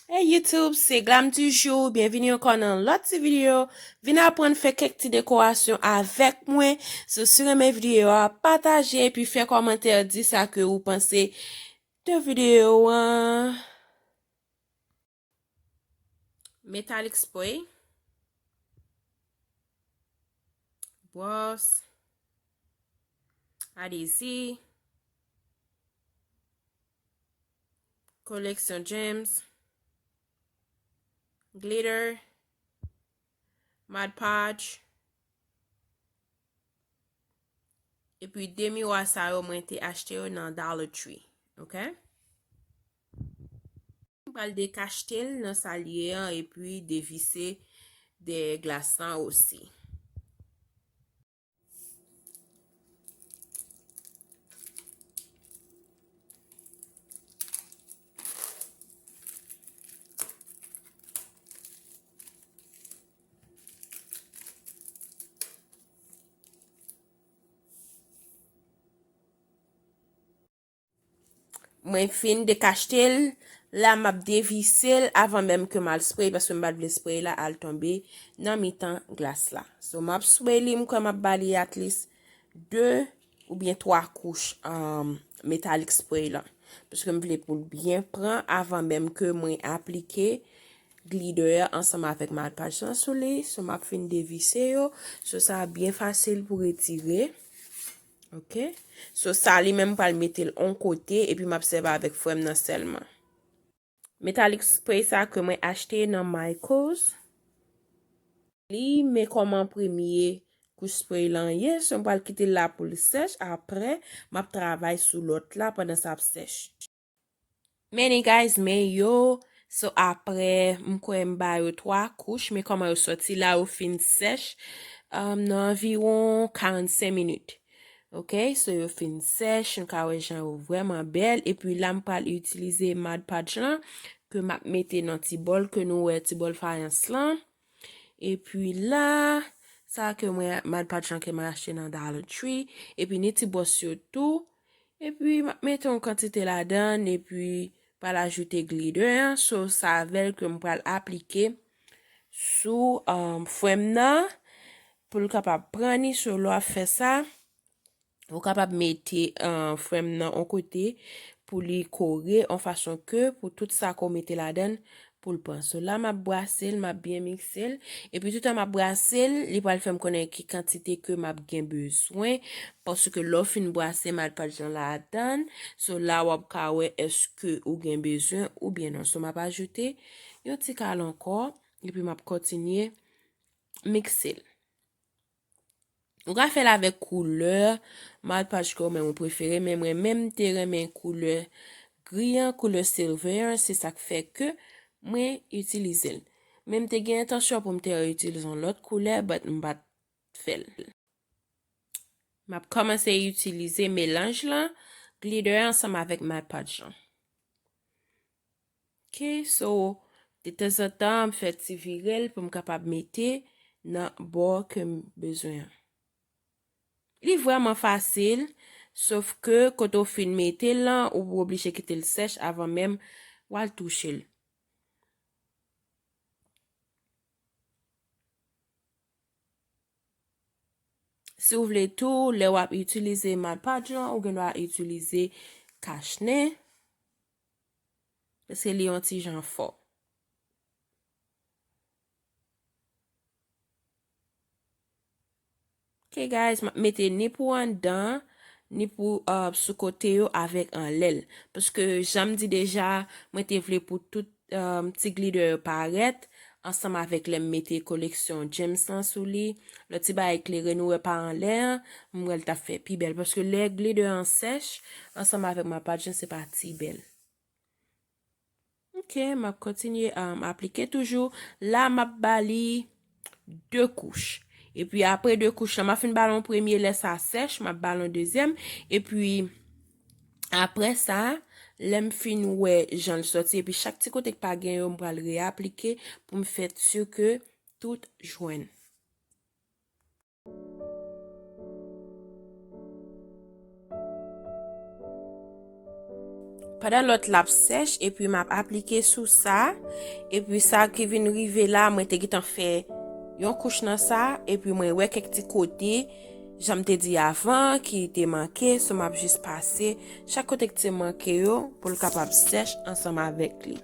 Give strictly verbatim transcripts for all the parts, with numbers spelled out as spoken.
Hey YouTube, se Glam du Jour, byenvini ankò nan lòt ti videyo. Vin aprann fè kèk ti dekorasyon avèk mwen. So, si w renmen videyo a, pataje epi fè kòmantè, di sa ke ou panse de videyo an. Metallic spray, bwòs, adezi, koleksyon gems, glitter, Mod Podge, epi de miwa sa yo mwen te achte yo nan Dollar Tree, ok? M pral dekachte l nan sa l ye an epi devise dèyè glas lan osi. Mwen fin dekachte l, la m ap devise l avan menm ke m al spray, paske m pa t vle spray la al tonbe nan mitan glas la. So, m ap spray li, m kwè m ap ba li at least de oubyen twa kouch, um, metallic spray lan. Paske m vle pou l byen pran avan menm ke mwen aplike glitter ansanm avèk Mod Podge lan sou li. So, m ap fin devise yo. So, sa byen fasil pou retire. Ok. So, sa li menm pral mete l on kote, epi m ap sèvi avèk frè m nan sèlman. Metallic spray sa ke mwen achte nan Michaels. Li, men kòman premye kouch spray lan ye, so m pral kite l la pou l sèch, apre, m ap travay sou lòt la pandan sa ap sèch. Men guys, men yo, so apre, m kwè m ba yo twa kouch, men kòman yo sòti la, yo fin sèch, um, nan anviwon karannsenk minit. Ok, so yo fin sèch, nou ka wè jan yo vrèman bèl, epi la m pral itilize Mod Podge lan, ke m ap mete nan ti bòl ke nou wè, ti bòl fayans lan. Epi la, sa ke mwen, Mod Podge lan ke mwen achte nan Dollar Tree, epi ni ti bwòs yo tou, epi m ap mete yon kantite ladann, epi pral ajoute glitter an, so sa avè l ke m pral aplike sou, um, frè m nan, pou l kapab pran ni, so lè w ap fè sa, ou kapab mete, uh, frè m nan on kote pou li kore, on fason ke pou tout sa ke w mete ladann, pou l pran. So la, m ap brase l, m ap byen mikse l. Epi toutan m ap brase l, li pral fè m konnen ki kantite ke m ap gen bezwen. Paske lè w fin brase, Mod Podge lan ladann. So la, w ap ka wè èske ou gen bezwen oubyen non. So m ap ajoute yon ti kal ankò, epi m ap kontinye mikse l. Ou ka fè l avèk koulè Mod Podge ke ou menm ou prefere, men mwen menm m te renmen koulè gri an, koulè silver an, se sa k fè ke mwen itilize l. Men m te gen entansyon pou m te itilize yon lòt koulè, but m pa t fè l. M ap kòmanse itilize melanj lan, glitter ansanm avèk Mod Podge lan. Ok, so, detanzantan, m fè ti vire l pou m kapab mete nan bò ke m bezwen an. Li vrèman fasil, sof ke kote w fin mete l lan, ou oblije kite l sèch avan menm w al touche l. Si w vle tou, lè w ap itilize Mod Podge lan, ou gen dwa itilize kach nen, paske li yon ti jan fò. Ok, guys, m ap mete ni pou anndan, ni pou, uh, sou kote yo avèk anlè l. Paske, jan m di deja, mwen te vle pou tout, um, ti glitter yo parèt, ansanm avèk lè m mete koleksyon gems lan sou li. Lòt ti bagay klere nou wè pa anlè an, m wè l t ap fè pi bèl. Paske lè glitter an sèch, ansanm avèk Mod Podge lan, se pa ti bèl. Ok, m ap kontinye, um, aplike toujou. La, m ap ba li de kouch. Epi apre de kouch lan, m ap fin ba l yon premye, lè sa sèch, m ap ba l yon dezyèm. Epi apre sa, lè m fin wè jan l sòti, epi chak ti kote k pa gen yo, m pral reaplike pou m fè si ke tout jwenn. Pandan lòt la ap sèch, epi m ap aplike sou sa, epi sa ki vin rive la, mwen te gentan fè yon kouch nan sa, epi mwen wè kèk ti kote, jan m te di avan, ki te manke, so m ap jis pase chak kote ki te manke yo, pou l kapab sèch ansanm avèk li.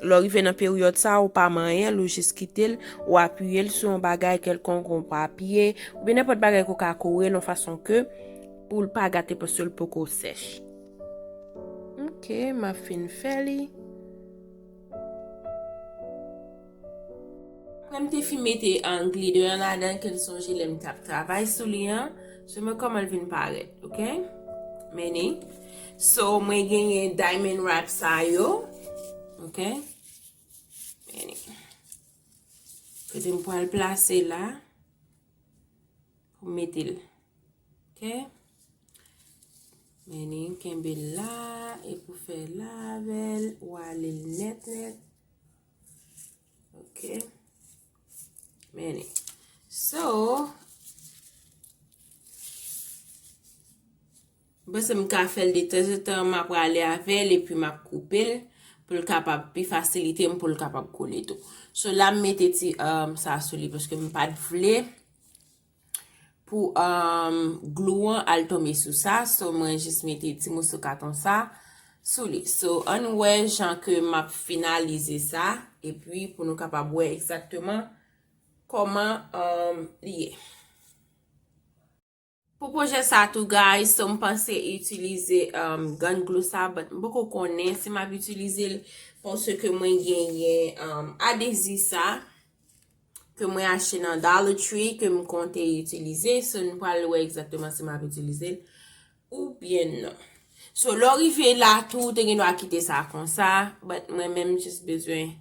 Lè w rive nan peryòd sa, ou pa manyen l, ou jis kite l, ou apiye l sou yon bagay kèlkonk, yon papye, oubyen nenpòt bagay ke w ka kore l yon fason ke pou l pa gate paske l poko sèch. Ok, m ap fin fè li. Apre m te fin mete, um, glitter an ladan, ke l sonje lè m t ap travay sou li an, so mwen kòman l vin parèt, ok? Men ni. So, mwen genyen diamond wrap sa yo, ok? Men ni. Kote m pral plase la, pou m mete l. Ok? Men ni, kenbe l la, epi w fè la avè l, ou ale l nèt nèt. Ok? Men ni. So, m panse m ka fè l de tanzantan, m ap rale avè l, epi m ap koupe l, pou l kapab pi fasilite m, pou l kapab kole tou. So, la m mete ti, um, sa sou li, paske m pa t vle pou, um, glou an al tonbe sou sa. So, mwen jis mete ti moso katon sa sou li. So, ann wè jan ke m ap finalize sa, epi pou nou kapab wè egzakteman kòman, um, li ye. Pou pwojè sa tou, guys, so m panse itilize, um, gun glue sa, but m poko konnen si m ap itilize l, paske mwen genyen, um, adezi sa, ke mwen achte nan Dollar Tree, ke m konte itilize, so nou pral wè egzakteman si m ap itilize l oubyen non. So, lè w rive la tou, ou te gen dwa kite sa konsa, but mwen menm jis bezwen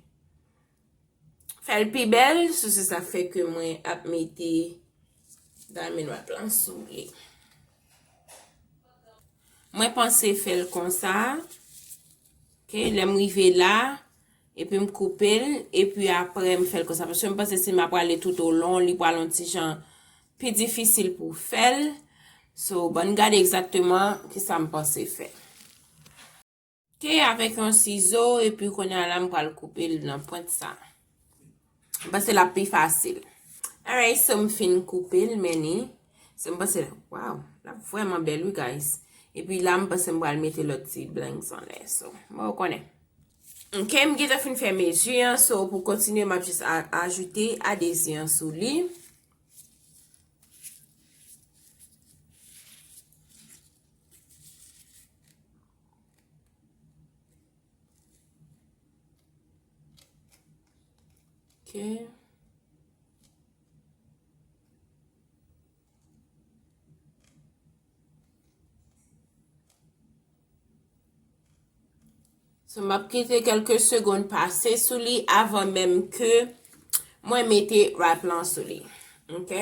fè l pi bèl, so se sa k fè ke mwen ap mete diamond wrap lan sou li. Mwen panse fè l konsa. Ok, lè m rive la, epi m koupe l, epi apre m fè l konsa. Paske m panse si m ap prale tout olon, li pral yon ti jan pi difisil pou fè l. So, bann gade egzakteman kisa m panse fè. Ok, avèk yon sizo, epi kounye a la, m pral koupe l nan pwent sa. M panse l ap pi fasil. Alright, so m fin koupe l, men ni. So m panse, wow, l ap vrèman bèl, wi, guys. Epi la, m panse m pral mete lòt ti blanks anlè, so, mwen konnen. Ok, m gentan fin fè mezi an, so pou kontinye, m ap jis a-, ajoute adezi an sou li. Ok. So, m ap kite kèlke segonn pase sou li avan menm ke mwen mete wrap lan sou li. Ok?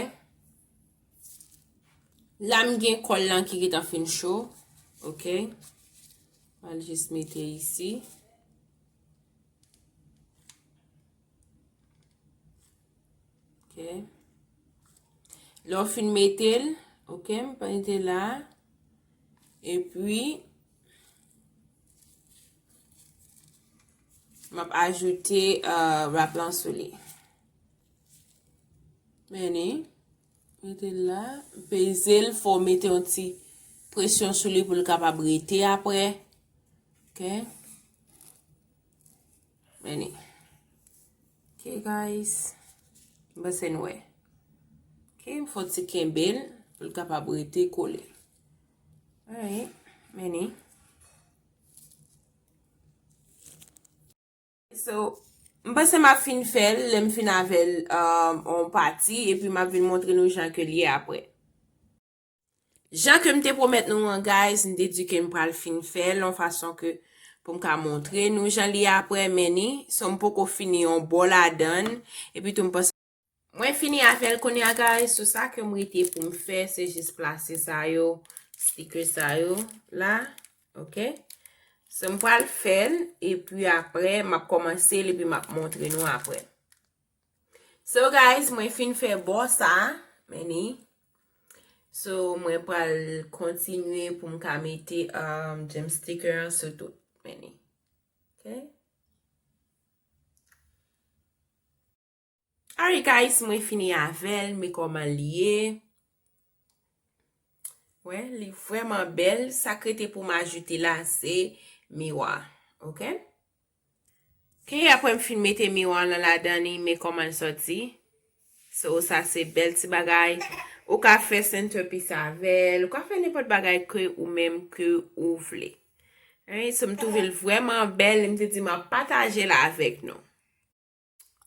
La, m gen kòl lan ki gentan fin cho. Ok? Mwen jis mete isi. Ok. Lè w fin mete l, ok, m mete la. Epi, m ap ajoute, euh, wrap lan sou li. Men ni, mete l la, peze l, fò w mete yon ti presyon sou li pou l kapab rete apre. Ok. Men ni. Ok, guys. M panse n wè. Ok, m fè yon ti kenbe l pou l kapab rete kole. Alright. Men ni. So, m panse m ap fin fè l, lè m fin avè l, um, yon pati, epi m ap vin montre nou jan ke l ye apre. Jan ke m te pwomèt nou an, guys, m te di ke m pral fin fè l yon fason ke pou m ka montre nou jan li ye apre, men ni, so m poko fini yon bò ladan l, epi tou m panse mwen fini avè l kounye a, guys, so sa ke m rete pou m fè, se jis plase sa yo, sticker sa yo, la, ok? So, m pral fè l, epi apre, m ap kòmanse l, epi m ap montre nou apre. So, guys, mwen fin fè bò sa, men ni. So, mwen pral kontinye pou m ka mete um, gem sticker an sou tout. Men li. Ok? Alright guys, mwen fini avè l, men kòman li ye. Wè, li vrèman bèl. Sa k rete pou m ajoute la, se miwa. Ok? Ok, apre m fin mete miwa lan ladan li, men kòman l sòti. So, sa se bèl ti bagay. Ou ka fè centerpiece avè l, ou ka fè nenpòt bagay ke ou menm ke ou vle. Alright, so m twouve l vrèman bèl, e m te di m ap pataje l avèk nou.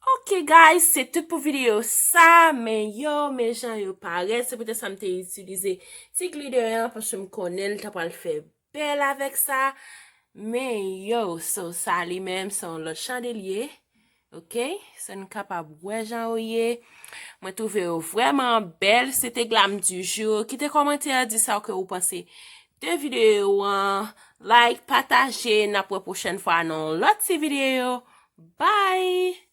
Ok guys, se tout pou videyo sa, men yo, men jan yo parèt, se poutèt sa m te itilize ti glitter an, paske m konnen l ta pral fè bèl avèk sa. Men yo, so sa li menm se yon lòt chandelier. Ok, so n kapab wè jan yo ye. Mwen twouve yo vrèman bèl. Se te glam du jour. Kite kòmantè, di sa ke ou panse de videyo an. Like, pataje, n ap wè pwochèn fwa nan yon lòt ti videyo. Bye!